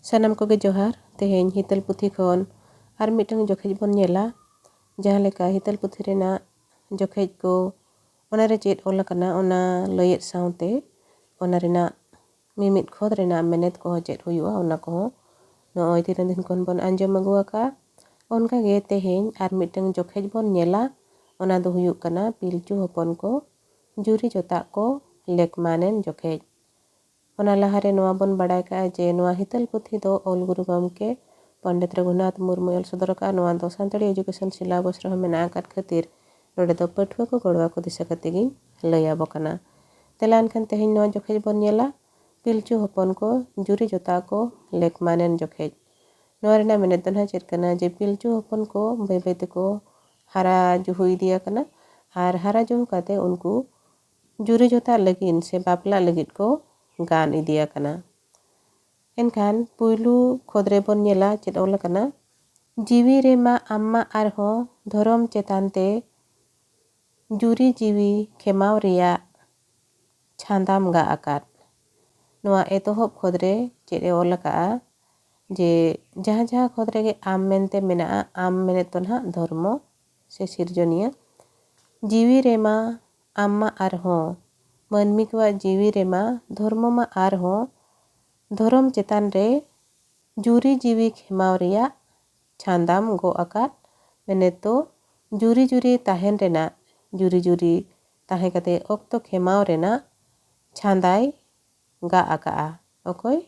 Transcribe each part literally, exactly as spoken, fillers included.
ᱥᱟᱱᱟᱢ ᱠᱚᱜᱮ ᱡᱚᱦᱟᱨ᱾ ᱛᱮᱦᱮᱧ ᱦᱤᱛᱟᱹᱞ ᱯᱩᱛᱷᱤ ᱠᱷᱚᱱ ᱟᱨ ᱢᱤᱫᱴᱟᱝ ᱡᱚᱠᱷᱮᱡ ᱵᱚᱱ ᱧᱮᱞᱟ᱾ ᱡᱟᱦᱟᱸ ᱞᱮᱠᱟ ᱦᱤᱛᱟᱹᱞ ᱯᱩᱛᱷᱤ ᱨᱮᱱᱟᱜ ᱡᱚᱠᱷᱮᱡ ᱠᱚ, ᱚᱱᱟᱨᱮ ᱪᱮᱫ ᱚᱞ ᱟᱠᱟᱱᱟ, ᱚᱱᱟ ᱞᱟᱹᱭᱮᱫ ᱥᱟᱶᱛᱮ ᱚᱱᱟ ᱨᱮᱱᱟᱜ ᱢᱤᱢᱤᱫ ᱠᱷᱚᱛ ᱨᱮᱱᱟᱜ ᱢᱮᱱᱮᱛ ᱠᱚᱦᱚᱸ ᱪᱮᱫ ᱦᱩᱭᱩᱜᱼᱟ, ᱚᱱᱟ ᱠᱚᱦᱚᱸ ᱱᱚᱜᱼᱚᱭ ᱛᱤᱱᱟᱹᱜ ᱫᱤᱱ ᱠᱷᱚᱱ ᱵᱚᱱ ᱟᱸᱡᱚᱢ ᱟᱹᱜᱩ ᱟᱠᱟᱫᱼᱟ᱾ ᱚᱱᱠᱟᱜᱮ ᱛᱮᱦᱮᱧ ᱟᱨ ᱢᱤᱫᱴᱟᱝ ᱡᱚᱠᱷᱮᱡ ᱵᱚᱱ ᱧᱮᱞᱟ᱾ ᱚᱱᱟ ᱫᱚ ᱦᱩᱭᱩᱜ ᱠᱟᱱᱟ ᱯᱤᱞᱪᱩ ᱦᱚᱯᱚᱱ ᱠᱚ ᱡᱩᱨᱤ ᱡᱚᱛᱟᱜ ᱠᱚ ᱞᱮᱠᱢᱟᱱᱮᱱ ᱡᱚᱠᱷᱮᱡ᱾ ᱚᱱᱟ ᱞᱟᱦᱟᱨᱮ ᱱᱚᱣᱟ ᱵᱚᱱ ᱵᱟᱲᱟᱭ ᱠᱟᱜᱼᱟ ᱡᱮ ᱱᱚᱣᱟ ᱦᱤᱛᱟᱹᱞ ᱯᱩᱛᱷᱤ ᱫᱚ ᱚᱞ ᱜᱩᱨᱩ ᱜᱚᱢᱠᱮ ᱯᱚᱱᱰᱤᱛ ᱨᱚᱜᱷᱩᱱᱟᱛᱷ ᱢᱩᱨᱢᱩᱭ ᱚᱞ ᱥᱚᱫᱚᱨ ᱟᱠᱟᱫᱼᱟ᱾ ᱱᱚᱣᱟ ᱫᱚ ᱥᱟᱱᱛᱟᱲᱤ ᱮᱡᱩᱠᱮᱥᱚᱱ ᱥᱤᱞᱟᱵᱚᱥ ᱨᱮᱦᱚᱸ ᱢᱮᱱᱟᱜ ᱟᱠᱟᱫ ᱠᱷᱟᱹᱛᱤᱨ ᱱᱚᱰᱮ ᱫᱚ ᱯᱟᱹᱴᱷᱩᱣᱟᱹ ᱠᱚ ᱜᱚᱲᱚ ᱟᱠᱚ ᱫᱤᱥᱟᱹ ᱠᱟᱛᱮ ᱜᱤᱧ ᱞᱟᱹᱭ ᱟᱵᱚ ᱠᱟᱱᱟ᱾ ᱛᱮᱞᱟ ᱮᱱᱠᱷᱟᱱ ᱛᱮᱦᱮᱧ ᱱᱚᱣᱟ ᱡᱚᱠᱷᱮᱡ ᱵᱚᱱ ᱧᱮᱞᱟ ᱯᱤᱞᱪᱩ ᱦᱚᱯᱚᱱ ᱠᱚ ᱡᱩᱨᱤ ᱡᱚᱛᱟ ᱠᱚ ᱞᱮᱠᱢᱟᱱᱮᱱ ᱡᱚᱠᱷᱮᱡ᱾ ᱱᱚᱣᱟ ᱨᱮᱱᱟᱜ ᱢᱮᱱᱮᱫ ᱫᱚ ᱱᱟᱦᱟᱜ ᱪᱮᱫ ᱠᱟᱱᱟ ᱡᱮ ᱯᱤᱞᱪᱩ ᱦᱚᱯᱚᱱ ᱠᱚ ᱵᱟᱹᱭ ᱵᱟᱹᱭ ᱛᱮᱠᱚ ᱦᱟᱨᱟ ᱡᱩᱦᱩ ᱤᱫᱤ ᱟᱠᱟᱱᱟ᱾ ᱟᱨ ᱦᱟᱨᱟ ᱡᱩᱦᱩ ᱠᱟᱛᱮ ᱩᱱᱠᱩ ᱡᱩᱨᱤ ᱡᱚᱛᱟᱜ ᱞᱟᱹᱜᱤᱫ ᱥᱮ ᱵᱟᱯᱞᱟᱜ ᱞᱟᱹᱜᱤᱫ ᱠᱚ ᱜᱟᱱ ᱤᱫᱤ ᱟᱠᱟᱱᱟ᱾ ᱮᱱᱠᱷᱟᱱ ᱯᱩᱭᱞᱩ ᱠᱷᱚᱸᱫᱽᱨᱮ ᱵᱚᱱ ᱧᱮᱞᱟ ᱪᱮᱫ ᱚᱞ ᱟᱠᱟᱱᱟ, ᱡᱤᱣᱤ ᱨᱮᱢᱟ ᱟᱢ ᱢᱟ ᱟᱨᱦᱚᱸ ᱫᱷᱚᱨᱚᱢ ᱪᱮᱛᱟᱱ ᱛᱮ ᱡᱩᱨᱤ ᱡᱤᱣᱤ ᱠᱷᱮᱢᱟᱣ ᱨᱮᱭᱟᱜ ᱪᱷᱟᱸᱫᱟᱢ ᱜᱟᱜ ᱟᱠᱟᱫ᱾ ᱱᱚᱣᱟ ᱮᱛᱚᱦᱚᱵ ᱠᱷᱚᱸᱫᱽᱨᱮ ᱪᱮᱫ ᱮ ᱚᱞ ᱟᱠᱟᱫᱼᱟ ᱡᱮ ᱡᱟᱦᱟᱸ ᱡᱟᱦᱟᱸ ᱠᱷᱚᱸᱫᱽᱨᱮ ᱜᱮ ᱟᱢ ᱢᱮᱱᱛᱮ ᱢᱮᱱᱟᱜᱼᱟ, ᱟᱢ ᱢᱮᱱᱮᱫ ᱫᱚ ᱱᱟᱦᱟᱜ ᱫᱷᱚᱨᱢᱚ ᱥᱮ ᱥᱤᱨᱡᱚᱱᱤᱭᱟᱹ᱾ ᱡᱤᱣᱤ ᱨᱮᱢᱟ ᱟᱢ ᱢᱟ ᱟᱨᱦᱚᱸ, ᱢᱟᱹᱱᱢᱤ ᱠᱚᱣᱟᱜ ᱡᱤᱣᱤ ᱨᱮᱢᱟ ᱫᱷᱚᱨᱢᱚ ᱢᱟ ᱟᱨᱦᱚᱸ ᱫᱷᱚᱨᱚᱢ ᱪᱮᱛᱟᱱ ᱨᱮ ᱡᱩᱨᱤ ᱡᱤᱣᱤ ᱠᱷᱮᱢᱟᱣ ᱨᱮᱭᱟᱜ ᱪᱷᱟᱸᱫᱟᱢ ᱜᱚᱜ ᱟᱠᱟᱫ᱾ ᱢᱮᱱᱮᱫ ᱫᱚ ᱡᱩᱨᱤ ᱡᱩᱨᱤ ᱛᱟᱦᱮᱱ ᱨᱮᱱᱟᱜ, ᱡᱩᱨᱤ ᱡᱩᱨᱤ ᱛᱟᱦᱮᱸ ᱠᱟᱛᱮ ᱚᱠᱛᱚ ᱠᱷᱮᱢᱟᱣ ᱨᱮᱱᱟᱜ ᱪᱷᱟᱸᱫᱟᱭ ᱜᱟᱜ ᱟᱠᱟᱜᱼᱟ᱾ ᱚᱠᱚᱭ?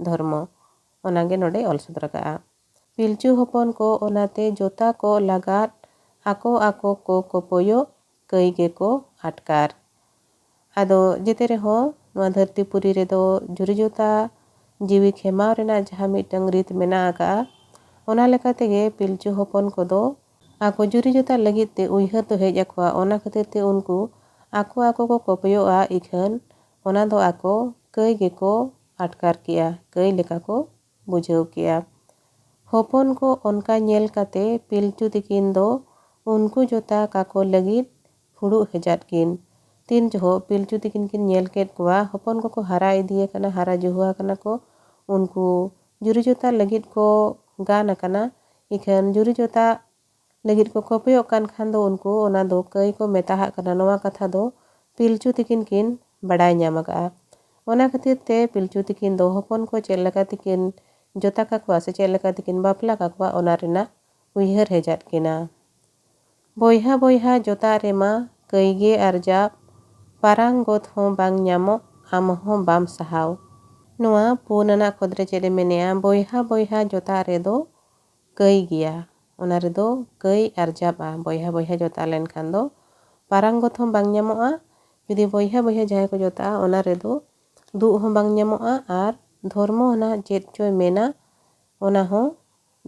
ᱫᱷᱚᱨᱢᱚ᱾ ᱚᱱᱟᱜᱮ ᱱᱚᱰᱮ ᱚᱞ ᱥᱚᱫᱚᱨ ᱟᱠᱟᱜᱼᱟ᱾ ᱯᱤᱞᱪᱩ ᱦᱚᱯᱚᱱ ᱠᱚ ᱚᱱᱟᱛᱮ ᱡᱚᱛᱟ ᱠᱚ ᱞᱟᱜᱟᱫ ᱟᱠᱚ ᱟᱠᱚ ᱠᱚ ᱠᱚᱯᱚᱭᱚᱜ ᱠᱟᱹᱭ ᱜᱮᱠᱚ ᱟᱴᱠᱟᱨ᱾ ᱟᱫᱚ ᱡᱮᱛᱮ ᱨᱮᱦᱚᱸ ᱱᱚᱣᱟ ᱫᱷᱟᱹᱨᱛᱤ ᱯᱩᱨᱤ ᱨᱮᱫᱚ ᱡᱩᱨᱤ ᱡᱚᱛᱟ ᱡᱤᱣᱤ ᱠᱷᱮᱢᱟᱣ ᱨᱮᱱᱟᱜ ᱡᱟᱦᱟᱸ ᱢᱤᱫᱴᱟᱝ ᱨᱤᱛ ᱢᱮᱱᱟᱜ ᱟᱠᱟᱜᱼᱟ, ᱚᱱᱟ ᱞᱮᱠᱟ ᱛᱮᱜᱮ ᱯᱤᱞᱪᱩ ᱦᱚᱯᱚᱱ ᱠᱚᱫᱚ ᱟᱠᱚ ᱡᱩᱨᱤ ᱡᱚᱛᱟ ᱞᱟᱹᱜᱤᱫ ᱛᱮ ᱩᱭᱦᱟᱹᱨ ᱫᱚ ᱦᱮᱡ ᱟᱠᱚᱣᱟ᱾ ᱚᱱᱟ ᱠᱷᱟᱹᱛᱤᱨ ᱛᱮ ᱩᱱᱠᱩ ᱟᱠᱚ ᱟᱠᱚ ᱠᱚ ᱠᱚᱯᱚᱭᱚᱜᱼᱟ, ᱤᱠᱷᱟᱹᱱ ᱚᱱᱟ ᱫᱚ ᱟᱠᱚ ᱠᱟᱹᱭ ᱜᱮᱠᱚ ᱟᱴᱠᱟᱨ ᱠᱮᱜᱼᱟ, ᱠᱟᱹᱭ ᱞᱮᱠᱟ ᱠᱚ ᱵᱩᱡᱷᱟᱹᱣ ᱠᱮᱜᱼᱟ᱾ ᱦᱚᱯᱚᱱ ᱠᱚ ᱚᱱᱠᱟ ᱧᱮᱞ ᱠᱟᱛᱮ ᱯᱤᱞᱪᱩ ᱛᱤᱠᱤᱱ ᱫᱚ ᱩᱱᱠᱩ ᱡᱚᱛᱟ ᱠᱟᱠᱚ ᱞᱟᱹᱜᱤᱫ ᱯᱷᱩᱲᱩᱜ ᱦᱮᱡᱟᱫ ᱠᱤᱱ᱾ ᱛᱤᱱ ᱡᱚᱦᱚᱜ ᱯᱤᱞᱪᱩ ᱛᱤᱠᱤᱱ ᱠᱤᱱ ᱧᱮᱞ ᱠᱮᱫ ᱠᱚᱣᱟ, ᱦᱚᱯᱚᱱ ᱠᱚᱠᱚ ᱦᱟᱨᱟ ᱤᱫᱤ ᱟᱠᱟᱱᱟ, ᱦᱟᱨᱟ ᱡᱩᱦᱩ ᱟᱠᱟᱱᱟ ᱠᱚ, ᱩᱱᱠᱩ ᱡᱩᱨᱤ ᱡᱚᱛᱟ ᱞᱟᱹᱜᱤᱫ ᱠᱚ ᱜᱟᱱ ᱟᱠᱟᱱᱟ, ᱤᱠᱷᱟᱹᱱ ᱡᱩᱨᱤ ᱡᱚᱛᱟ ᱞᱟᱹᱜᱤᱫ ᱠᱚ ᱠᱚᱯᱚᱭᱚᱜ ᱠᱟᱱ ᱠᱷᱟᱱ ᱫᱚ ᱩᱱᱠᱩ ᱚᱱᱟ ᱫᱚ ᱠᱟᱹᱭ ᱠᱚ ᱢᱮᱛᱟᱦᱟᱜ ᱠᱟᱱᱟ᱾ ᱱᱚᱣᱟ ᱠᱟᱛᱷᱟ ᱫᱚ ᱯᱤᱞᱪᱩ ᱛᱤᱠᱤᱱ ᱠᱤᱱ ᱵᱟᱰᱟᱭ ᱧᱟᱢ ᱟᱠᱟᱫᱼᱟ᱾ ᱚᱱᱟ ᱠᱷᱟᱹᱛᱤᱨ ᱛᱮ ᱯᱤᱞᱪᱩ ᱛᱤᱠᱤᱱ ᱫᱚ ᱦᱚᱯᱚᱱ ᱠᱚ ᱪᱮᱫ ᱞᱮᱠᱟ ᱛᱮᱠᱤᱱ ᱡᱚᱛᱟ ᱠᱟᱠᱚᱣᱟ ᱥᱮ ᱪᱮᱫ ᱞᱮᱠᱟ ᱛᱮᱠᱤᱱ ᱵᱟᱯᱞᱟ ᱠᱟᱠᱚᱣᱟ, ᱚᱱᱟ ᱨᱮᱱᱟᱜ ᱩᱭᱦᱟᱹᱨ ᱦᱮᱡ ᱟᱫ ᱠᱤᱱᱟ᱾ ᱵᱚᱭᱦᱟ ᱵᱚᱭᱦᱟ ᱡᱚᱛᱟ ᱨᱮᱢᱟ ᱠᱟᱹᱭ ᱜᱮ ᱟᱨᱡᱟᱣ, ᱯᱟᱨᱟᱝ ᱜᱚᱛ ᱦᱚᱸ ᱵᱟᱝ ᱧᱟᱢᱚᱜ, ᱟᱢ ᱦᱚᱸ ᱵᱟᱢ ᱥᱟᱦᱟᱣ᱾ ᱱᱚᱣᱟ ᱯᱩᱱ ᱟᱱᱟᱜ ᱠᱷᱚᱸᱫᱽ ᱨᱮ ᱪᱮᱫ ᱮ ᱢᱮᱱᱮᱜᱼᱟ? ᱵᱚᱭᱦᱟ ᱵᱚᱭᱦᱟ ᱡᱚᱛᱟ ᱨᱮᱫᱚ ᱠᱟᱹᱭ ᱜᱮᱭᱟ, ᱚᱱᱟ ᱨᱮᱫᱚ ᱠᱟᱹᱭ ᱟᱨᱡᱟᱵᱼᱟ᱾ ᱵᱚᱭᱦᱟ ᱵᱚᱭᱦᱟ ᱡᱚᱛᱟ ᱞᱮᱱᱠᱷᱟᱱ ᱫᱚ ᱯᱟᱨᱟᱝ ᱜᱚᱛ ᱦᱚᱸ ᱵᱟᱝ ᱧᱟᱢᱚᱜᱼᱟ᱾ ᱡᱩᱫᱤ ᱵᱚᱭᱦᱟ ᱵᱚᱭᱦᱟ ᱡᱟᱦᱟᱸᱭ ᱠᱚ ᱡᱚᱛᱟᱜᱼᱟ, ᱚᱱᱟ ᱨᱮᱫᱚ ᱫᱩᱜ ᱦᱚᱸ ᱵᱟᱝ ᱧᱟᱢᱚᱜᱼᱟ ᱟᱨ ᱫᱷᱚᱨᱢᱚ ᱱᱟᱜ ᱪᱮᱫ ᱪᱚᱭ ᱢᱮᱱᱟ, ᱚᱱᱟ ᱦᱚᱸ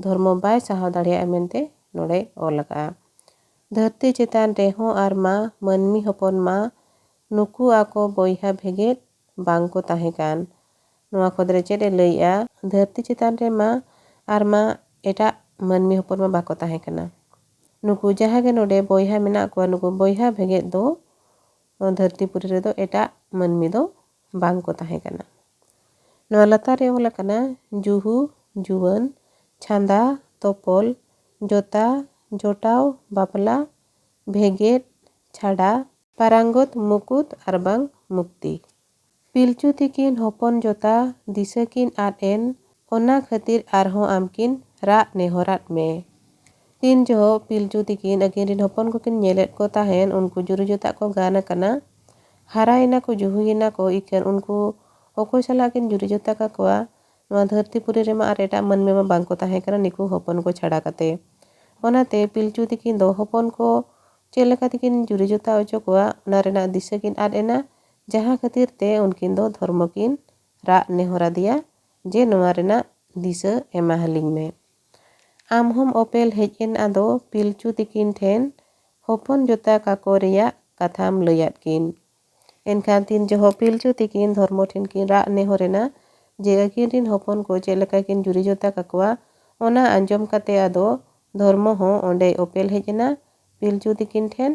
ᱫᱷᱚᱨᱢᱚ ᱵᱟᱭ ᱥᱟᱦᱟᱣ ᱫᱟᱲᱮᱭᱟᱜᱼᱟ ᱢᱮᱱᱛᱮ ᱱᱚᱰᱮ ᱚᱞ ᱟᱠᱟᱜᱼᱟ᱾ ᱫᱷᱟᱹᱨᱛᱤ ᱪᱮᱛᱟᱱ ᱨᱮᱦᱚᱸ ᱟᱨ ᱢᱟ ᱢᱟᱹᱱᱢᱤ ᱦᱚᱯᱚᱱ ᱢᱟ ᱱᱩᱠᱩ ᱟᱠᱚ ᱵᱚᱭᱦᱟ ᱵᱷᱮᱜᱮᱫ ᱵᱟᱝ ᱠᱚ ᱛᱟᱦᱮᱸ ᱠᱟᱱ᱾ ᱱᱚᱣᱟ ᱠᱷᱚᱸᱫᱽ ᱨᱮ ᱪᱮᱫ ᱮ ᱞᱟᱹᱭᱮᱜᱼᱟ? ᱫᱷᱟᱹᱨᱛᱤ ᱪᱮᱛᱟᱱ ᱨᱮ ᱢᱟ ᱟᱨ ᱢᱟ ᱮᱴᱟᱜ ᱢᱟᱹᱱᱢᱤ ᱦᱚᱯᱚᱱ ᱢᱟ ᱵᱟᱠᱚ ᱛᱟᱦᱮᱸ ᱠᱟᱱᱟ᱾ ᱱᱩᱠᱩ ᱡᱟᱦᱟᱸ ᱜᱮ ᱱᱚᱰᱮ ᱵᱚᱭᱦᱟ ᱢᱮᱱᱟᱜ ᱠᱚᱣᱟ, ᱱᱩᱠᱩ ᱵᱚᱭᱦᱟ ᱵᱷᱮᱜᱮᱫ ᱫᱚ ᱱᱚᱣᱟ ᱫᱷᱟᱹᱨᱛᱤ ᱯᱩᱨᱤ ᱨᱮᱫᱚ ᱮᱴᱟᱜ ᱢᱟᱹᱱᱢᱤ ᱫᱚ ᱵᱟᱝ ᱠᱚ ᱛᱟᱦᱮᱸ ᱠᱟᱱᱟ᱾ ᱱᱚᱣᱟ ᱞᱟᱛᱟᱨ ᱨᱮ ᱚᱞ ᱟᱠᱟᱱᱟ, ᱡᱩᱦᱩ, ᱡᱩᱣᱟᱹᱱ, ᱪᱷᱟᱸᱫᱟ, ᱛᱚᱯᱚᱞ, ᱡᱚᱛᱟ, ᱡᱚᱴᱟᱣ, ᱵᱟᱯᱞᱟ, ᱵᱷᱮᱜᱮᱫ, ᱪᱷᱟᱰᱟ, ᱯᱟᱨᱟᱝᱜᱚᱛ, ᱢᱩᱠᱩᱛ ᱟᱨ ᱵᱟᱝ ᱢᱩᱠᱛᱤ᱾ ᱯᱤᱞᱪᱩ ᱛᱤᱠᱤᱱ ᱦᱚᱯᱚᱱ ᱡᱚᱛᱟ ᱫᱤᱥᱟᱹ ᱠᱤᱱ ᱟᱫ ᱮᱱ, ᱚᱱᱟ ᱠᱷᱟᱹᱛᱤᱨ ᱟᱨᱦᱚᱸ ᱟᱢ ᱠᱤᱱ ᱨᱟᱜ ᱱᱮᱦᱚᱨᱟᱫ ᱢᱮ᱾ ᱛᱤᱱ ᱡᱚᱦᱚᱜ ᱯᱤᱞᱪᱩ ᱛᱤᱠᱤᱱ ᱟᱹᱠᱤᱱ ᱨᱤᱱ ᱦᱚᱯᱚᱱ ᱠᱚᱠᱤᱱ ᱧᱮᱞᱮᱫ ᱠᱚ ᱛᱟᱦᱮᱸᱱ, ᱩᱱᱠᱩ ᱡᱩᱨᱤ ᱡᱚᱛᱟ ᱠᱚ ᱜᱟᱱ ᱟᱠᱟᱱᱟ, ᱦᱟᱨᱟᱭᱮᱱᱟ ᱠᱚ, ᱡᱩᱦᱩᱭᱮᱱᱟ ᱠᱚ, ᱤᱠᱷᱟᱹᱱ ᱩᱱᱠᱩ ᱚᱠᱚᱭ ᱥᱟᱞᱟᱜ ᱠᱤᱱ ᱡᱩᱨᱤ ᱡᱚᱛᱟ ᱠᱟᱠᱚᱣᱟ? ᱱᱚᱣᱟ ᱫᱷᱟᱹᱨᱛᱤ ᱯᱩᱨᱤ ᱨᱮᱢᱟ ᱟᱨ ᱮᱴᱟᱜ ᱢᱟᱹᱱᱢᱤ ᱢᱟ ᱵᱟᱝ ᱠᱚ ᱛᱟᱦᱮᱸ ᱠᱟᱱᱟ, ᱱᱤᱠᱩ ᱦᱚᱯᱚᱱ ᱠᱚ ᱪᱷᱟᱲᱟ ᱠᱟᱛᱮ᱾ ᱚᱱᱟᱛᱮ ᱯᱤᱞᱪᱩ ᱛᱤᱠᱤᱱ ᱫᱚ ᱦᱚᱯᱚᱱ ᱠᱚ ᱪᱮᱫ ᱞᱮᱠᱟ ᱛᱮᱠᱤᱱ ᱡᱩᱨᱤ ᱡᱚᱛᱟ ᱚᱪᱚ ᱠᱚᱣᱟ, ᱚᱱᱟ ᱨᱮᱱᱟᱜ ᱫᱤᱥᱟᱹ ᱠᱤᱱ ᱟᱫ ᱮᱱᱟ, ᱡᱟᱦᱟᱸ ᱠᱷᱟᱹᱛᱤᱨ ᱛᱮ ᱩᱱᱠᱤᱱ ᱫᱚ ᱫᱷᱚᱨᱢᱚ ᱠᱤᱱ ᱨᱟᱜ ᱱᱮᱦᱚᱨ ᱟᱫᱮᱭᱟ ᱡᱮ ᱱᱚᱣᱟ ᱨᱮᱱᱟᱜ ᱫᱤᱥᱟᱹ ᱮᱢᱟ ᱦᱟᱹᱞᱤᱧ ᱢᱮ᱾ ᱟᱢ ᱦᱚᱸᱢ ᱚᱯᱮᱞ ᱦᱮᱡ ᱮᱱ ᱟᱫᱚ ᱯᱤᱞᱪᱩ ᱛᱤᱠᱤᱱ ᱴᱷᱮᱱ, ᱦᱚᱯᱚᱱ ᱡᱚᱛᱟ ᱠᱟᱠᱚ ᱨᱮᱭᱟᱜ ᱠᱟᱛᱷᱟᱢ ᱞᱟᱹᱭᱟᱫ ᱠᱤᱱ᱾ ᱮᱱᱠᱷᱟᱱ ᱛᱤᱱ ᱡᱚᱦᱚᱜ ᱯᱤᱞᱪᱩ ᱛᱤᱠᱤᱱ ᱫᱷᱚᱨᱢᱚ ᱴᱷᱮᱱ ᱠᱤᱱ ᱨᱟᱜ ᱱᱮᱦᱚᱨ ᱮᱱᱟ ᱡᱮ ᱟᱹᱠᱤᱱ ᱨᱤᱱ ᱦᱚᱯᱚᱱ ᱠᱚ ᱪᱮᱫ ᱞᱮᱠᱟ ᱠᱤᱱ ᱡᱩᱨᱤ ᱡᱚᱛᱟ ᱠᱟᱠᱚᱣᱟ, ᱚᱱᱟ ᱟᱸᱡᱚᱢ ᱠᱟᱛᱮ ᱟᱫᱚ ᱫᱷᱚᱨᱢᱚ ᱦᱚᱸ ᱚᱸᱰᱮᱭ ᱚᱯᱮᱞ ᱦᱮᱡ ᱮᱱᱟ ᱯᱤᱞᱪᱩ ᱛᱤᱠᱤᱱ ᱴᱷᱮᱱ,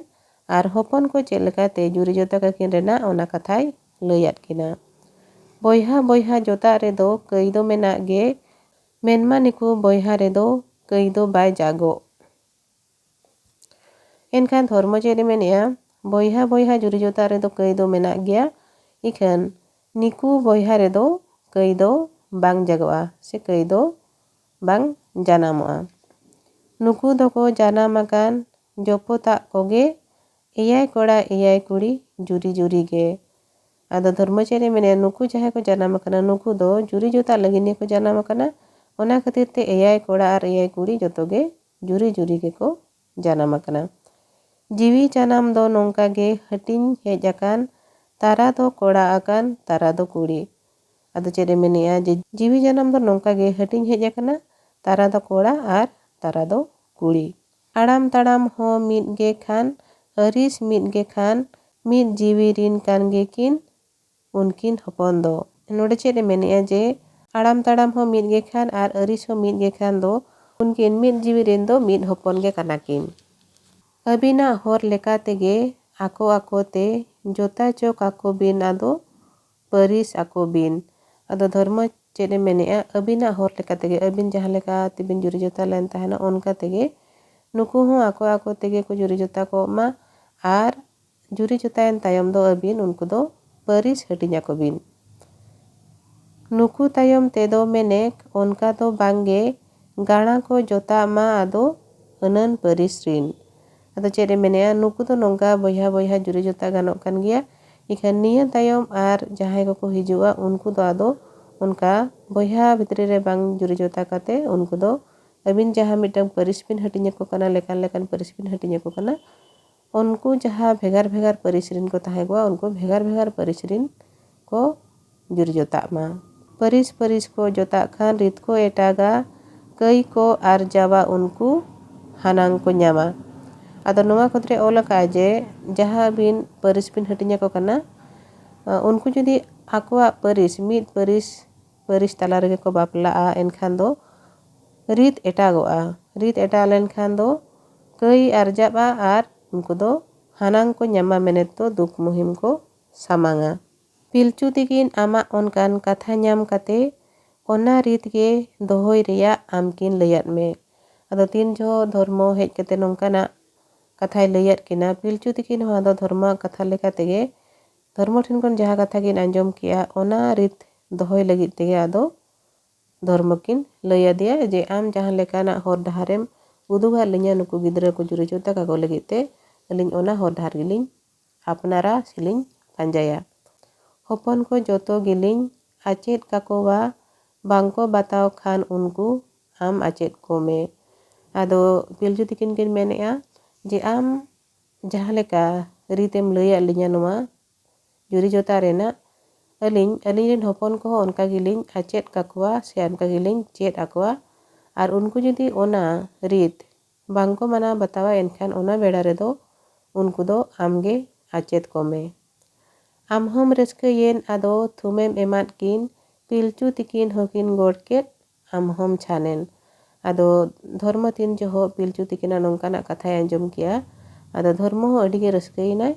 ᱟᱨ ᱦᱚᱯᱚᱱ ᱠᱚ ᱪᱮᱫ ᱞᱮᱠᱟᱛᱮ ᱡᱩᱨᱤ ᱡᱚᱛᱟ ᱠᱟᱹᱠᱤᱱ ᱨᱮᱱᱟᱜ ᱚᱱᱟ ᱠᱟᱛᱷᱟᱭ ᱞᱟᱹᱭᱟᱫ ᱠᱤᱱᱟ᱾ ᱵᱚᱭᱦᱟ ᱵᱚᱭᱦᱟ ᱡᱚᱛᱟᱜ ᱨᱮᱫᱚ ᱠᱟᱹᱭ ᱫᱚ ᱢᱮᱱᱟᱜ ᱜᱮ, ᱢᱮᱱᱢᱟ ᱱᱤᱠᱩ ᱵᱚᱭᱦᱟ ᱨᱮᱫᱚ ᱠᱟᱹᱭ ᱫᱚ ᱵᱟᱭ ᱡᱟᱜᱚᱜ᱾ ᱮᱱᱠᱷᱟᱱ ᱫᱷᱚᱨᱢᱚ ᱪᱮᱫ ᱮ ᱢᱮᱱᱮᱜᱼᱟ? ᱵᱚᱭᱦᱟ ᱵᱚᱭᱦᱟ ᱡᱩᱨᱤ ᱡᱚᱛᱟ ᱨᱮᱫᱚ ᱠᱟᱹᱭ ᱫᱚ ᱢᱮᱱᱟᱜ ᱜᱮᱭᱟ, ᱤᱠᱷᱟᱹᱱ ᱱᱤᱠᱩ ᱵᱚᱭᱦᱟ ᱨᱮᱫᱚ ᱠᱟᱹᱭ ᱫᱚ ᱵᱟᱝ ᱡᱟᱜᱚᱜᱼᱟ ᱥᱮ ᱠᱟᱹᱭ ᱫᱚ ᱵᱟᱝ ᱡᱟᱱᱟᱢᱚᱜᱼᱟ᱾ ᱱᱩᱠᱩ ᱫᱚᱠᱚ ᱡᱟᱱᱟᱢ ᱟᱠᱟᱱ ᱡᱚᱯᱚᱛᱟᱜ ᱠᱚᱜᱮ ᱮᱭᱟᱭ ᱠᱚᱲᱟ ᱮᱭᱟᱭ ᱠᱩᱲᱤ ᱡᱩᱨᱤ ᱡᱩᱨᱤ ᱜᱮ᱾ ᱟᱫᱚ ᱫᱷᱚᱨᱢᱚ ᱪᱮᱫ ᱮ ᱢᱮᱱᱮᱜᱼᱟ? ᱱᱩᱠᱩ ᱡᱟᱦᱟᱸᱭ ᱠᱚ ᱡᱟᱱᱟᱢ ᱟᱠᱟᱱᱟ, ᱱᱩᱠᱩ ᱫᱚ ᱡᱩᱨᱤ ᱡᱚᱛᱟᱜ ᱞᱟᱹᱜᱤᱫ ᱜᱮᱠᱚ ᱡᱟᱱᱟᱢ ᱟᱠᱟᱱᱟ᱾ ᱚᱱᱟ ᱠᱷᱟᱹᱛᱤᱨ ᱛᱮ ᱮᱭᱟᱭ ᱠᱚᱲᱟ ᱟᱨ ᱮᱭᱟᱭ ᱠᱩᱲᱤ ᱡᱚᱛᱚ ᱜᱮ ᱡᱩᱨᱤ ᱡᱩᱨᱤ ᱜᱮᱠᱚ ᱡᱟᱱᱟᱢ ᱟᱠᱟᱱᱟ᱾ ᱡᱤᱣᱤ ᱡᱟᱱᱟᱢ ᱫᱚ ᱱᱚᱝᱠᱟ ᱜᱮ ᱦᱟᱹᱴᱤᱧ ᱦᱮᱡ ᱟᱠᱟᱱ, ᱛᱟᱨᱟ ᱫᱚ ᱠᱚᱲᱟ ᱟᱠᱟᱱ, ᱛᱟᱨᱟ ᱫᱚ ᱠᱩᱲᱤ᱾ ᱟᱫᱚ ᱪᱮᱫ ᱮ ᱢᱮᱱᱮᱜᱼᱟ? ᱡᱮ ᱡᱤᱣᱤ ᱡᱟᱱᱟᱢ ᱫᱚ ᱱᱚᱝᱠᱟ ᱜᱮ ᱦᱟᱹᱴᱤᱧ ᱦᱮᱡ ᱟᱠᱟᱱᱟ, ᱛᱟᱨᱟ ᱫᱚ ᱠᱚᱲᱟ ᱟᱨ ᱛᱟᱨᱟ ᱫᱚ ᱠᱩᱲᱤ᱾ ᱟᱲᱟᱢ ᱛᱟᱲᱟᱢ ᱦᱚᱸ ᱢᱤᱫ ᱜᱮ ᱠᱷᱟᱱ, ᱟᱹᱨᱤᱥ ᱢᱤᱫ ᱜᱮ ᱠᱷᱟᱱ, ᱢᱤᱫ ᱡᱤᱣᱤ ᱨᱤᱱ ᱠᱟᱱ ᱜᱮᱠᱤᱱ ᱩᱱᱠᱤᱱ ᱦᱚᱯᱚᱱ ᱫᱚ᱾ ᱱᱚᱰᱮ ᱪᱮᱫ ᱮ ᱢᱮᱱᱮᱜᱼᱟ? ᱡᱮ ᱟᱲᱟᱢ ᱛᱟᱲᱟᱢ ᱦᱚᱸ ᱢᱤᱫ ᱜᱮ ᱠᱷᱟᱱ ᱟᱨ ᱟᱹᱨᱤᱥ ᱦᱚᱸ ᱢᱤᱫ ᱜᱮ ᱠᱷᱟᱱ ᱫᱚ ᱩᱱᱠᱤᱱ ᱢᱤᱫ ᱡᱤᱣᱤ ᱨᱮᱱ ᱫᱚ ᱢᱤᱫ ᱦᱚᱯᱚᱱ ᱜᱮ ᱠᱟᱱᱟ ᱠᱤᱱ᱾ ᱟᱹᱵᱤᱱᱟᱜ ᱦᱚᱨ ᱞᱮᱠᱟ ᱛᱮᱜᱮ ᱟᱠᱚ ᱟᱠᱚ ᱛᱮ ᱡᱚᱛᱟ ᱪᱚ ᱠᱟᱠᱚ ᱵᱤᱱ ᱟᱫᱚ ᱯᱟᱹᱨᱤᱥ ᱟᱠᱚ ᱵᱤᱱ᱾ ᱟᱫᱚ ᱫᱷᱚᱨᱢᱚ ᱪᱮᱫ ᱮ ᱢᱮᱱᱮᱜᱼᱟ? ᱟᱹᱵᱤᱱᱟᱜ ᱦᱚᱨ ᱞᱮᱠᱟ ᱛᱮᱜᱮ, ᱟᱹᱵᱤᱱ ᱡᱟᱦᱟᱸ ᱞᱮᱠᱟ ᱛᱮᱵᱤᱱ ᱡᱩᱨᱤ ᱡᱚᱛᱟ ᱞᱮᱱ ᱛᱟᱦᱮᱱᱟ, ᱚᱱᱠᱟ ᱛᱮᱜᱮ ᱱᱩᱠᱩ ᱦᱚᱸ ᱟᱠᱚ ᱟᱠᱚ ᱛᱮᱜᱮ ᱠᱚ ᱡᱩᱨᱤ ᱡᱚᱛᱟ ᱠᱚᱜ ᱢᱟ᱾ ᱟᱨ ᱡᱩᱨᱤ ᱡᱚᱛᱟᱭᱮᱱ ᱛᱟᱭᱚᱢ ᱫᱚ ᱟᱹᱵᱤᱱ ᱩᱱᱠᱩ ᱫᱚ ᱯᱟᱹᱨᱤᱥ ᱦᱟᱹᱴᱤᱧ ᱟᱠᱚ ᱵᱤᱱ᱾ ᱱᱩᱠᱩ ᱛᱟᱭᱚᱢ ᱛᱮᱫᱚ ᱢᱮᱱᱮᱠ ᱚᱱᱠᱟ ᱫᱚ ᱵᱟᱝᱜᱮ, ᱜᱟᱬᱟ ᱠᱚ ᱡᱚᱛᱟᱜ ᱢᱟ ᱟᱫᱚ ᱟᱹᱱᱟᱹᱱ ᱯᱟᱹᱨᱤᱥ ᱨᱤᱱ᱾ ᱟᱫᱚ ᱪᱮᱫ ᱮ ᱢᱮᱱᱮᱜᱼᱟ? ᱱᱩᱠᱩ ᱫᱚ ᱱᱚᱝᱠᱟ ᱵᱚᱭᱦᱟ ᱵᱚᱭᱦᱟ ᱡᱩᱨᱤ ᱡᱚᱛᱟ ᱜᱟᱱᱚᱜ ᱠᱟᱱ ᱜᱮᱭᱟ᱾ ᱤᱠᱷᱟᱹᱱ ᱱᱤᱭᱟᱹ ᱛᱟᱭᱚᱢ ᱟᱨ ᱡᱟᱦᱟᱸᱭ ᱠᱚᱠᱚ ᱦᱤᱡᱩᱜᱼᱟ, ᱩᱱᱠᱩ ᱫᱚ ᱟᱫᱚ ᱚᱱᱠᱟ ᱵᱚᱭᱦᱟ ᱵᱷᱤᱛᱨᱤ ᱨᱮ ᱵᱟᱝ ᱡᱩᱨᱤ ᱡᱚᱛᱟ ᱠᱟᱛᱮ ᱩᱱᱠᱩ ᱫᱚ ᱟᱹᱵᱤᱱ ᱡᱟᱦᱟᱸ ᱢᱤᱫᱴᱟᱝ ᱯᱟᱹᱨᱤᱥ ᱵᱤᱱ ᱦᱟᱹᱴᱤᱧ ᱟᱠᱚ ᱠᱟᱱᱟ, ᱞᱮᱠᱟᱱ ᱞᱮᱠᱟᱱ ᱯᱟᱹᱨᱤᱥ ᱵᱤᱱ ᱦᱟᱹᱴᱤᱧ ᱟᱠᱚ ᱠᱟᱱᱟ, ᱩᱱᱠᱩ ᱡᱟᱦᱟᱸ ᱵᱷᱮᱜᱟᱨ ᱵᱷᱮᱜᱟᱨ ᱯᱟᱹᱨᱤᱥ ᱨᱤᱱ ᱠᱚ ᱛᱟᱦᱮᱸ ᱠᱚᱜᱼᱟ, ᱩᱱᱠᱩ ᱵᱷᱮᱜᱟᱨ ᱵᱷᱮᱜᱟᱨ ᱯᱟᱹᱨᱤᱥ ᱨᱤᱱ ᱠᱚ ᱡᱩᱨᱤ ᱡᱚᱛᱟᱜ ᱢᱟ᱾ ᱯᱟᱹᱨᱤᱥ ᱯᱟᱹᱨᱤᱥ ᱠᱚ ᱡᱚᱛᱟᱜ ᱠᱷᱟᱱ ᱨᱤᱛ ᱠᱚ ᱮᱴᱟᱜᱟ, ᱠᱟᱹᱭ ᱠᱚ ᱟᱨᱡᱟᱣᱟ ᱩᱱᱠᱩ ᱦᱟᱱᱟᱝ ᱠᱚ ᱧᱟᱢᱟ᱾ ᱟᱫᱚ ᱱᱚᱣᱟ ᱠᱷᱚᱸᱫᱽᱨᱮ ᱚᱞ ᱟᱠᱟᱫᱼᱟ ᱡᱮ ᱡᱟᱦᱟᱸ ᱵᱤᱱ ᱯᱟᱹᱨᱤᱥ ᱵᱤᱱ ᱦᱟᱹᱴᱤᱧ ᱟᱠᱚ ᱠᱟᱱᱟ, ᱩᱱᱠᱩ ᱡᱩᱫᱤ ᱟᱠᱚᱣᱟᱜ ᱯᱟᱹᱨᱤᱥ, ᱢᱤᱫ ᱯᱟᱹᱨᱤᱥ, ᱯᱟᱹᱨᱤᱥ ᱛᱟᱞᱟ ᱨᱮᱜᱮ ᱠᱚ ᱵᱟᱯᱞᱟᱜᱼᱟ, ᱮᱱᱠᱷᱟᱱ ᱫᱚ ᱨᱤᱛ ᱮᱴᱟᱜᱚᱜᱼᱟ᱾ ᱨᱤᱛ ᱮᱴᱟᱜ ᱞᱮᱱᱠᱷᱟᱱ ᱫᱚ ᱠᱟᱹᱭ ᱟᱨᱡᱟᱜᱼᱟ ᱟᱨ ᱩᱱᱠᱩ ᱫᱚ ᱦᱟᱱᱟᱝ ᱠᱚ ᱧᱟᱢᱟ ᱢᱮᱱᱮᱛ ᱫᱚ ᱫᱩᱠ ᱢᱩᱦᱤᱢ ᱠᱚ ᱥᱟᱢᱟᱝᱟ᱾ ᱯᱤᱞᱪᱩ ᱛᱤᱠᱤᱱ ᱟᱢᱟᱜ ᱚᱱᱠᱟᱱ ᱠᱟᱛᱷᱟ ᱧᱟᱢ ᱠᱟᱛᱮ ᱚᱱᱟ ᱨᱤᱛ ᱜᱮ ᱫᱚᱦᱚᱭ ᱨᱮᱭᱟᱜ ᱟᱢ ᱠᱤᱱ ᱞᱟᱹᱭᱟᱫ ᱢᱮ᱾ ᱟᱫᱚ ᱛᱤᱱ ᱡᱚᱦᱚᱜ ᱫᱷᱚᱨᱢᱚ ᱦᱮᱡ ᱠᱟᱛᱮ ᱱᱚᱝᱠᱟᱱᱟᱜ ᱠᱟᱛᱷᱟᱭ ᱞᱟᱹᱭᱟᱫ ᱠᱤᱱᱟ, ᱯᱤᱞᱪᱩ ᱛᱤᱠᱤᱱ ᱦᱚᱸ ᱟᱫᱚ ᱫᱷᱚᱨᱢᱚᱣᱟᱜ ᱠᱟᱛᱷᱟ ᱞᱮᱠᱟ ᱛᱮᱜᱮ, ᱫᱷᱚᱨᱢᱚ ᱴᱷᱮᱱ ᱠᱷᱚᱱ ᱡᱟᱦᱟᱸ ᱠᱟᱛᱷᱟ ᱠᱤᱱ ᱟᱸᱡᱚᱢ ᱠᱮᱜᱼᱟ, ᱚᱱᱟ ᱨᱤᱛ ᱫᱚᱦᱚᱭ ᱞᱟᱹᱜᱤᱫ ᱛᱮᱜᱮ ᱟᱫᱚ ᱫᱷᱚᱨᱢᱚ ᱠᱤᱱ ᱞᱟᱹᱭ ᱟᱫᱮᱭᱟ ᱡᱮ, "ᱟᱢ ᱡᱟᱦᱟᱸ ᱞᱮᱠᱟᱱᱟᱜ ᱦᱚᱨ ᱰᱟᱦᱟᱨᱮᱢ ᱩᱫᱩᱜᱟᱫ ᱞᱤᱧᱟ ᱱᱩᱠᱩ ᱜᱤᱫᱽᱨᱟᱹ ᱠᱚ ᱡᱩᱨᱤ ᱡᱚᱛᱟ ᱠᱟᱠᱚ ᱞᱟᱹᱜᱤᱫ ᱛᱮ, ᱟᱹᱞᱤᱧ ᱚᱱᱟ ᱦᱚᱨ ᱰᱟᱦᱟᱨ ᱜᱮᱞᱤᱧ ᱟᱯᱱᱟᱨᱟ ᱥᱮᱞᱤᱧ ᱯᱟᱸᱡᱟᱭᱟ᱾ ᱦᱚᱯᱚᱱ ᱠᱚ ᱡᱚᱛᱚ ᱜᱮᱞᱤᱧ ᱟᱪᱮᱫ ᱠᱟᱠᱚᱣᱟ, ᱵᱟᱝᱠᱚ ᱵᱟᱛᱟᱣ ᱠᱷᱟᱱ ᱩᱱᱠᱩ ᱟᱢ ᱟᱪᱮᱫ ᱠᱚᱢᱮ᱾" ᱟᱫᱚ ᱯᱤᱞᱪᱩ ᱛᱤᱠᱤᱱ ᱠᱤᱱ ᱢᱮᱱᱮᱫᱼᱟ ᱡᱮ, "ᱟᱢ ᱡᱟᱦᱟᱸ ᱞᱮᱠᱟ ᱨᱤᱛᱮᱢ ᱞᱟᱹᱭᱟᱫ ᱞᱤᱧᱟ ᱱᱚᱣᱟ ᱡᱩᱨᱤ ᱡᱚᱛᱟ ᱨᱮᱱᱟᱜ, ᱟᱹᱞᱤᱧ, ᱟᱹᱞᱤᱧ ᱨᱮᱱ ᱦᱚᱯᱚᱱ ᱠᱚᱦᱚᱸ ᱚᱱᱠᱟ ᱜᱮᱞᱤᱧ ᱟᱪᱮᱫ ᱠᱟᱠᱚᱣᱟ ᱥᱮ ᱚᱱᱠᱟ ᱜᱮᱞᱤᱧ ᱪᱮᱫ ᱟᱠᱚᱣᱟ᱾ ᱟᱨ ᱩᱱᱠᱩ ᱡᱩᱫᱤ ᱚᱱᱟ ᱨᱤᱛ ᱵᱟᱝᱠᱚ ᱢᱟᱱᱟᱣ ᱵᱟᱛᱟᱣᱟ, ᱮᱱᱠᱷᱟᱱ ᱚᱱᱟ ᱵᱮᱲᱟ ᱨᱮᱫᱚ ᱩᱱᱠᱩ ᱫᱚ ᱟᱢᱜᱮ ᱟᱪᱮᱫ ᱠᱚᱢᱮ᱾" ᱟᱢ ᱦᱚᱸᱢ ᱨᱟᱹᱥᱠᱟᱹᱭᱮᱱ, ᱟᱫᱚ ᱛᱷᱩᱢᱮᱢ ᱮᱢᱟᱫ ᱠᱤᱱ, ᱯᱤᱞᱪᱩ ᱛᱤᱠᱤᱱ ᱦᱚᱸᱠᱤᱱ ᱜᱚᱲ ᱠᱮᱫ, ᱟᱢ ᱦᱚᱸᱢ ᱪᱷᱟᱱᱮᱱ᱾ ᱟᱫᱚ ᱫᱷᱚᱨᱢᱚ ᱛᱤᱱ ᱡᱚᱦᱚᱜ ᱯᱤᱞᱪᱩ ᱛᱤᱠᱤᱱᱟᱜ ᱱᱚᱝᱠᱟᱱᱟᱜ ᱠᱟᱛᱷᱟᱭ ᱟᱸᱡᱚᱢ ᱠᱮᱜᱼᱟ, ᱟᱫᱚ ᱫᱷᱚᱨᱢᱚ ᱦᱚᱸ ᱟᱹᱰᱤ ᱜᱮ ᱨᱟᱹᱥᱠᱟᱹᱭᱮᱱᱟᱭ᱾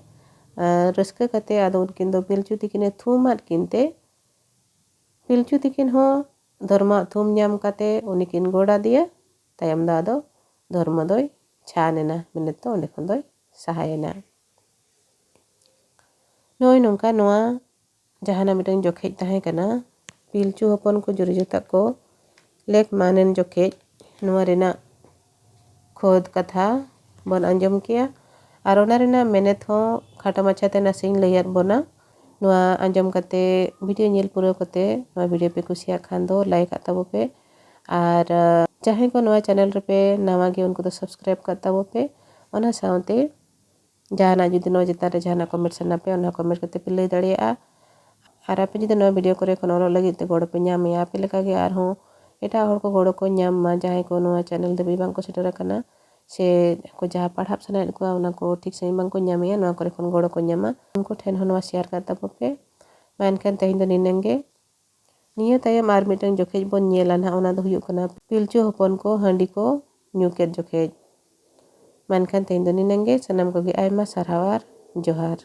ᱟᱨ ᱨᱟᱹᱥᱠᱟᱹ ᱠᱟᱛᱮ ᱟᱫᱚ ᱩᱱᱠᱤᱱ ᱫᱚ ᱯᱤᱞᱪᱩ ᱛᱤᱠᱤᱱᱮ ᱛᱷᱩᱢᱟᱫ ᱠᱤᱱ ᱛᱮ, ᱯᱤᱞᱪᱩ ᱛᱤᱠᱤᱱ ᱦᱚᱸ ᱫᱷᱚᱨᱢᱚᱣᱟᱜ ᱛᱷᱩᱢ ᱧᱟᱢ ᱠᱟᱛᱮ ᱩᱱᱤ ᱠᱤᱱ ᱜᱚᱲ ᱟᱫᱮᱭᱟ᱾ ᱛᱟᱭᱚᱢ ᱫᱚ ᱟᱫᱚ ᱫᱷᱚᱨᱢᱚ ᱫᱚᱭ ᱪᱷᱟᱱ ᱮᱱᱟ, ᱢᱮᱱᱮᱫ ᱫᱚ ᱚᱸᱰᱮ ᱠᱷᱚᱱ ᱫᱚᱭ ᱥᱟᱦᱟᱭᱮᱱᱟ᱾ ᱱᱚᱜᱼᱚᱭ ᱱᱚᱝᱠᱟ ᱱᱚᱣᱟ ᱡᱟᱦᱟᱱᱟᱜ ᱢᱤᱫᱴᱟᱝ ᱡᱚᱠᱷᱮᱡ ᱛᱟᱦᱮᱸ ᱠᱟᱱᱟ, ᱯᱤᱞᱪᱩ ᱦᱚᱯᱚᱱ ᱠᱚ ᱡᱩᱨᱤ ᱡᱚᱛᱟ ᱠᱚ ᱞᱮᱠ ᱢᱟᱱᱮᱱ ᱡᱚᱠᱷᱮᱡ, ᱱᱚᱣᱟ ᱨᱮᱱᱟᱜ ᱠᱷᱚᱫ ᱠᱟᱛᱷᱟ ᱵᱚᱱ ᱟᱸᱡᱚᱢ ᱠᱮᱜᱼᱟ᱾ ᱟᱨ ᱚᱱᱟ ᱨᱮᱱᱟᱜ ᱢᱮᱱᱮᱛ ᱦᱚᱸ ᱠᱷᱟᱴᱚ ᱢᱟᱪᱷᱟ ᱛᱮ ᱱᱟᱥᱮᱧ ᱞᱟᱹᱭᱟᱫ ᱵᱚᱱᱟ᱾ ᱱᱚᱣᱟ ᱟᱸᱡᱚᱢ ᱠᱟᱛᱮ, ᱵᱷᱤᱰᱤᱭᱳ ᱧᱮᱞ ᱯᱩᱨᱟᱹᱣ ᱠᱟᱛᱮ, ᱱᱚᱣᱟ ᱵᱷᱤᱰᱤᱭᱳ ᱯᱮ ᱠᱩᱥᱤᱭᱟᱜ ᱠᱷᱟᱱ ᱫᱚ ᱞᱟᱭᱤᱠ ᱟᱜ ᱛᱟᱵᱚ ᱯᱮ᱾ ᱟᱨ, ᱟᱸ, ᱡᱟᱦᱟᱸᱭ ᱠᱚ ᱱᱚᱣᱟ ᱪᱮᱱᱮᱞ ᱨᱮᱯᱮ ᱱᱟᱣᱟ ᱜᱮ, ᱩᱱᱠᱩ ᱫᱚ ᱥᱟᱵᱥᱠᱨᱟᱭᱤᱵ ᱠᱟᱜ ᱛᱟᱵᱚ ᱯᱮ᱾ ᱚᱱᱟ ᱥᱟᱶᱛᱮ ᱡᱟᱦᱟᱱᱟᱜ ᱡᱩᱫᱤ ᱱᱚᱣᱟ ᱪᱮᱛᱟᱱ ᱨᱮ ᱡᱟᱦᱟᱱᱟᱜ ᱠᱚᱢᱮᱱᱴ ᱥᱟᱱᱟ ᱯᱮᱭᱟ, ᱚᱱᱟ ᱠᱚᱢᱮᱱᱴ ᱠᱟᱛᱮ ᱯᱮ ᱞᱟᱹᱭ ᱫᱟᱲᱮᱭᱟᱜᱼᱟ᱾ ᱟᱨ ᱟᱯᱮ ᱡᱩᱫᱤ ᱱᱚᱣᱟ ᱵᱷᱤᱰᱤᱭᱳ ᱠᱚᱨᱮ ᱠᱷᱚᱱ ᱚᱞᱚᱜ ᱞᱟᱹᱜᱤᱫ ᱛᱮ ᱜᱚᱲᱚ ᱯᱮ ᱧᱟᱢᱮᱜᱼᱟ, ᱟᱯᱮ ᱞᱮᱠᱟᱜᱮ ᱟᱨᱦᱚᱸ ᱮᱴᱟᱜ ᱦᱚᱲ ᱠᱚ ᱜᱚᱲᱚ ᱠᱚ ᱧᱟᱢ ᱢᱟ, ᱡᱟᱦᱟᱸᱭ ᱠᱚ ᱱᱚᱣᱟ ᱪᱮᱱᱮᱞ ᱫᱷᱟᱹᱵᱤᱡ ᱵᱟᱝ ᱠᱚ ᱥᱮᱴᱮᱨ ᱟᱠᱟᱱᱟ, ᱥᱮ ᱟᱠᱚ ᱡᱟᱦᱟᱸ ᱯᱟᱲᱦᱟᱜ ᱥᱟᱱᱟᱭᱮᱫ ᱠᱚᱣᱟ, ᱚᱱᱟ ᱠᱚ ᱴᱷᱤᱠ ᱥᱟᱺᱦᱤᱡ ᱵᱟᱝ ᱠᱚ ᱧᱟᱢᱮᱜᱼᱟ, ᱱᱚᱣᱟ ᱠᱚᱨᱮ ᱠᱷᱚᱱ ᱜᱚᱲᱚ ᱠᱚ ᱧᱟᱢᱟ᱾ ᱩᱱᱠᱩ ᱴᱷᱮᱱ ᱦᱚᱸ ᱱᱚᱣᱟ ᱥᱮᱭᱟᱨ ᱠᱟᱜ ᱛᱟᱵᱚ ᱯᱮ᱾ ᱢᱟ ᱮᱱᱠᱷᱟᱱ ᱛᱮᱦᱮᱧ ᱫᱚ ᱱᱤᱱᱟᱹᱝ ᱜᱮ᱾ ᱱᱤᱭᱟᱹ ᱛᱟᱭᱚᱢ ᱟᱨ ᱢᱤᱫᱴᱟᱝ ᱡᱚᱠᱷᱮᱡ ᱵᱚᱱ ᱧᱮᱞᱟ ᱱᱟᱦᱟᱜ, ᱚᱱᱟ ᱫᱚ ᱦᱩᱭᱩᱜ ᱠᱟᱱᱟ ᱯᱤᱞᱪᱩ ᱦᱚᱯᱚᱱ ᱠᱚ ᱦᱟᱺᱰᱤ ᱠᱚ ᱧᱩ ᱠᱮᱫ ᱡᱚᱠᱷᱮᱡ᱾ ᱢᱟ ᱮᱱᱠᱷᱟᱱ ᱛᱮᱦᱮᱧ ᱫᱚ ᱱᱤᱱᱟᱹᱝ ᱜᱮ᱾ ᱥᱟᱱᱟᱢ ᱠᱚᱜᱮ ᱟᱭᱢᱟ ᱥᱟᱨᱦᱟᱣ ᱟᱨ ᱡᱚᱦᱟᱨ᱾